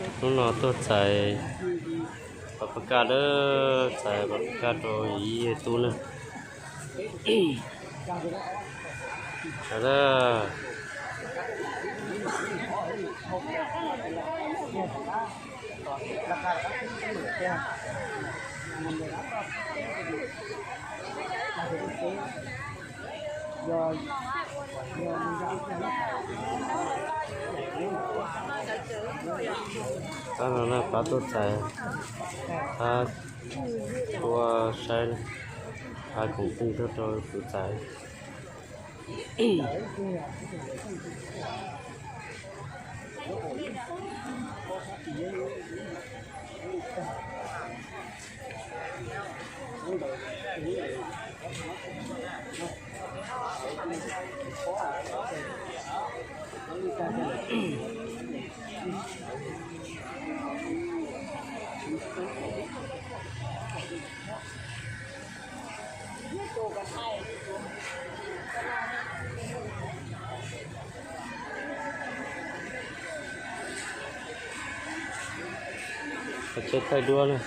Hnub no tuaj txais pas pas kaj, txais pas pas kaj rau ib tub na. Tab no na pab tuaj txais, pab tuaj saib, pab koom pwj tuaj rau kuv txais. Pov tseg thaij duab na.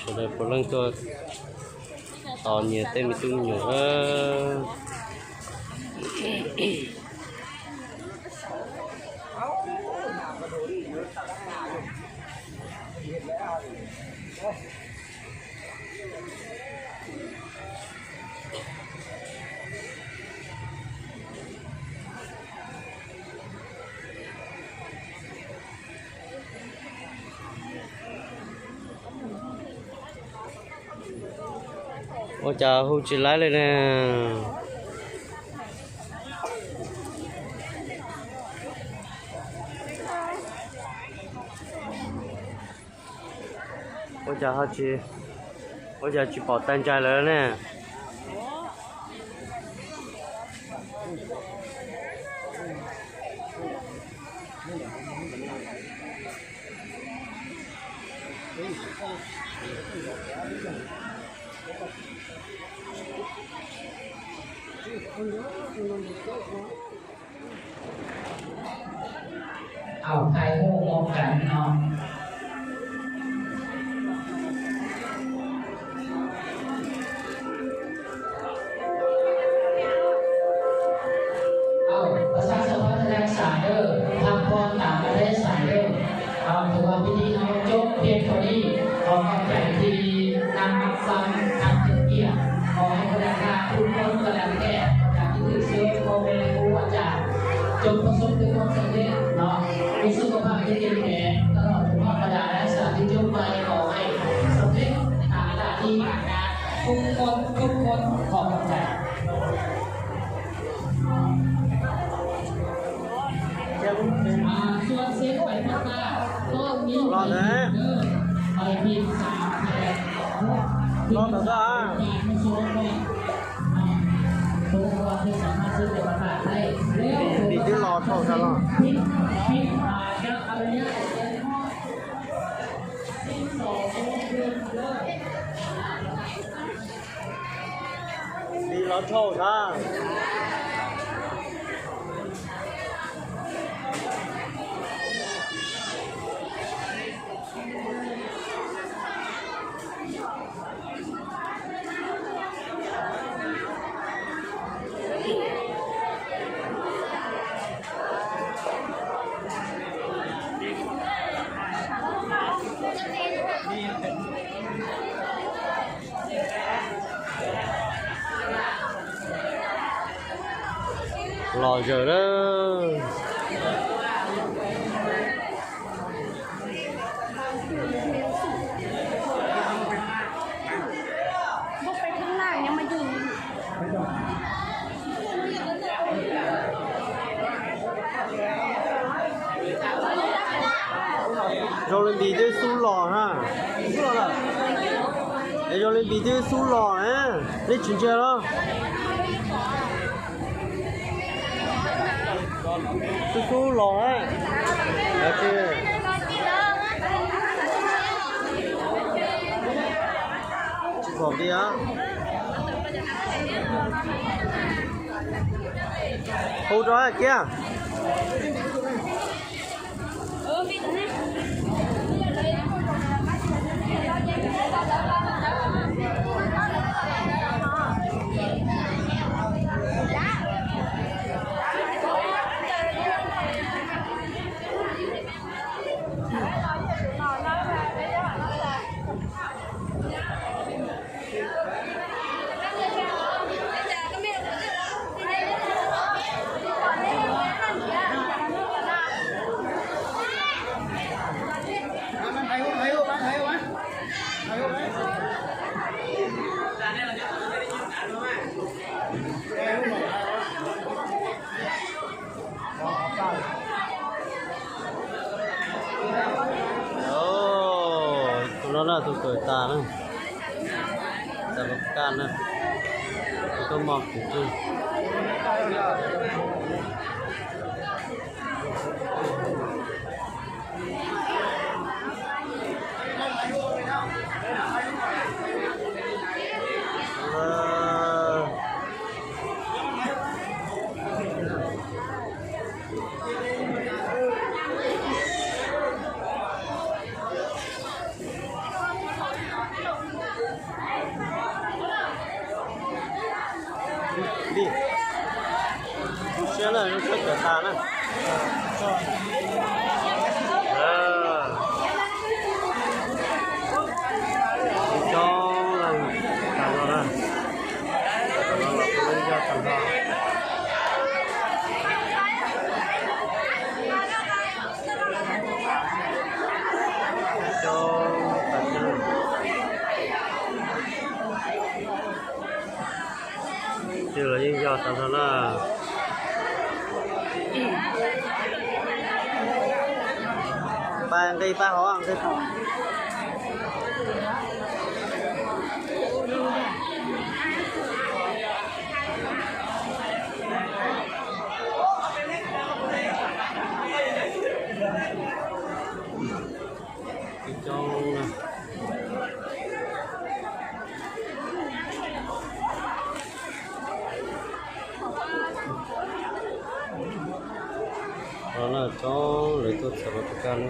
Sawv daws puav leej tuaj tos nyias tej me tub me nyuam. Ua cas hu tsis laib li ne? Ua cas ho tsis, ua cas tsis pom tais ntsais lawm ne? Aws, thaij hu mom kam no. Aws, pab sab xav pab thaj dab sam dawb, thaj phob tam pab thaj dab sam dawb. Aws, tus vas pib tib no coob pheej rau li, qhov no cais ti nam xav nam tiag tiag, qhov hais ko dag kha pub poob ko dag khe, ko dag tib twm seb ko me hu ua cas, coob pab soob twb poob xeeb teb no, ib xub ko phaj tib tib pem, toj lom tus moj ko dag dab sam tib coob ko kom hais xeeb teb, tas tas ti, pub poob pub poob qhov ko cais. Los ntawm, los ntawm. Vim twb los dhau tas los. Vim los dhau tas. Los zaws lawm. Zoo li npis twb xub los na. Es zoo li npis twb xub los na. Nej tsis ntsia los? Xub xub los na. Tsis pom npis. Hu rau kiag. Tus no na tus kawm tas na, tas lub kaj na, tus tuaj mos kuv twg. Zoo siab na, zoo siab kawm tas na. Coob leej tag nrho na. Los kuj yog tag nrho. Coob tas zog. Twb los yeej yog tag nrho na. Pab nqi pab hov nqi. Coob leej tuaj txham lawv tus kab na.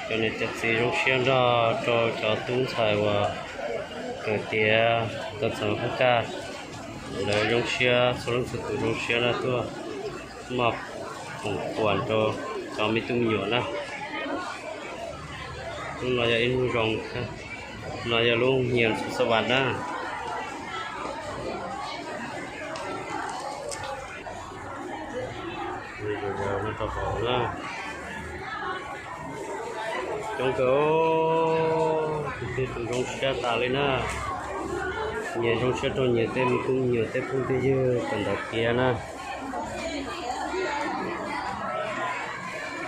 Cov niam cov txiv zoo siab nrog rau cov tub ntxhais uas kawm tiav tau txham lawv tus kab. Lawv zoo siab, txhua leej txhua tus zoo siab na, tuaj moj khoom kuam rau cov me tub me nyuam na. Hnub no yog ib hnub zoo, no yog lub nyiam xu xa vas na. Coob kawg, tus twg tus zoo siab tas li na. Nyias zoo siab rau nyias tej me tub me nyuam tej phooj tej ywg kawm ntawv tiav na.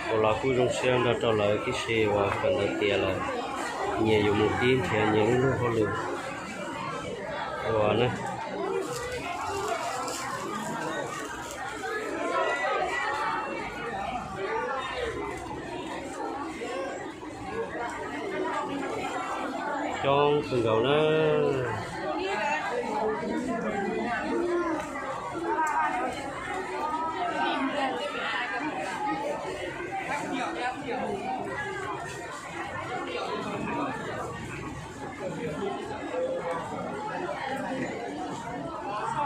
Kuv los kuj zoo siab nrog rau lawv tib si uas kawm ntawv tiav lawm, nyias yuav mus tib nrhiav nyias lub luag hauj lwm ua na. Coob kawg nkaus na.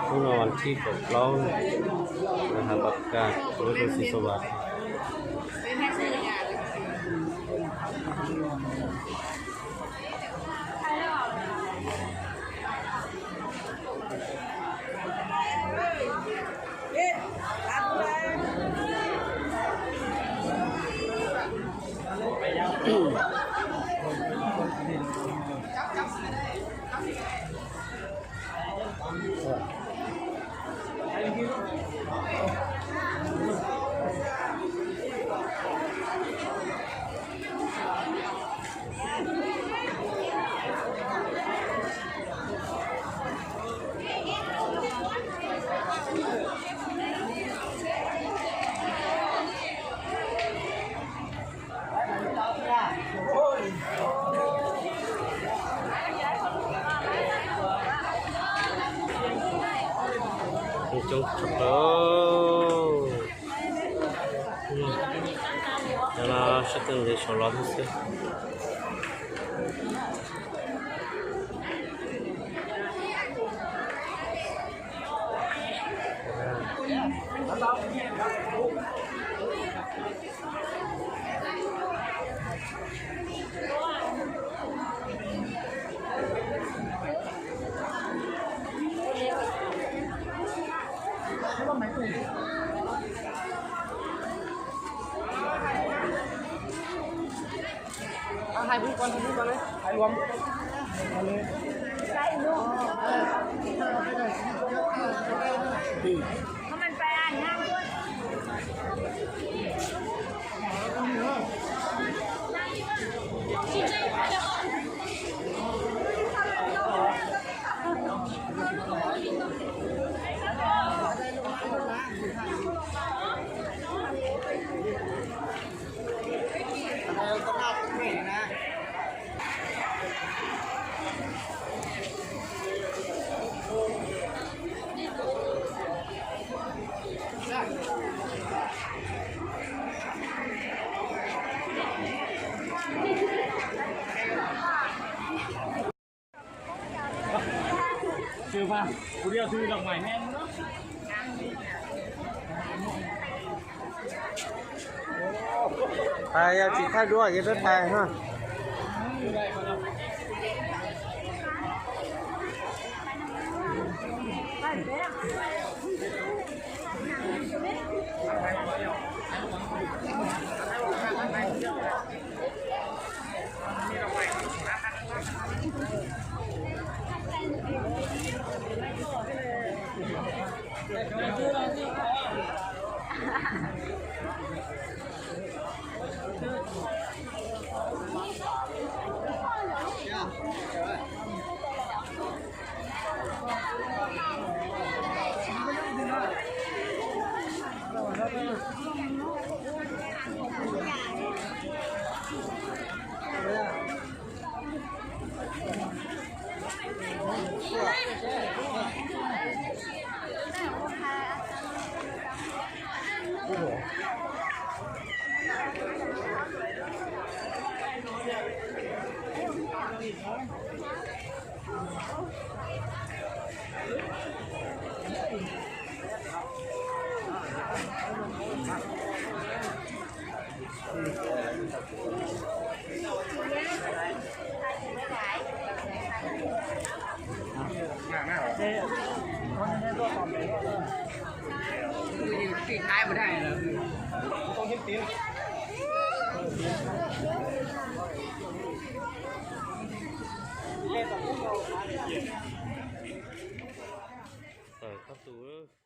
Hnub no vas thib kaum plaub, lawv hais npam kas lub rau xu xa vas. Coob tshaj plaws. Cov no sab tw ntev saum los xwb. Hai phút con, hai phút con đấy, hai luống. Tais yog tsis thaij duab ces peb tais ha. Tawm tau tus.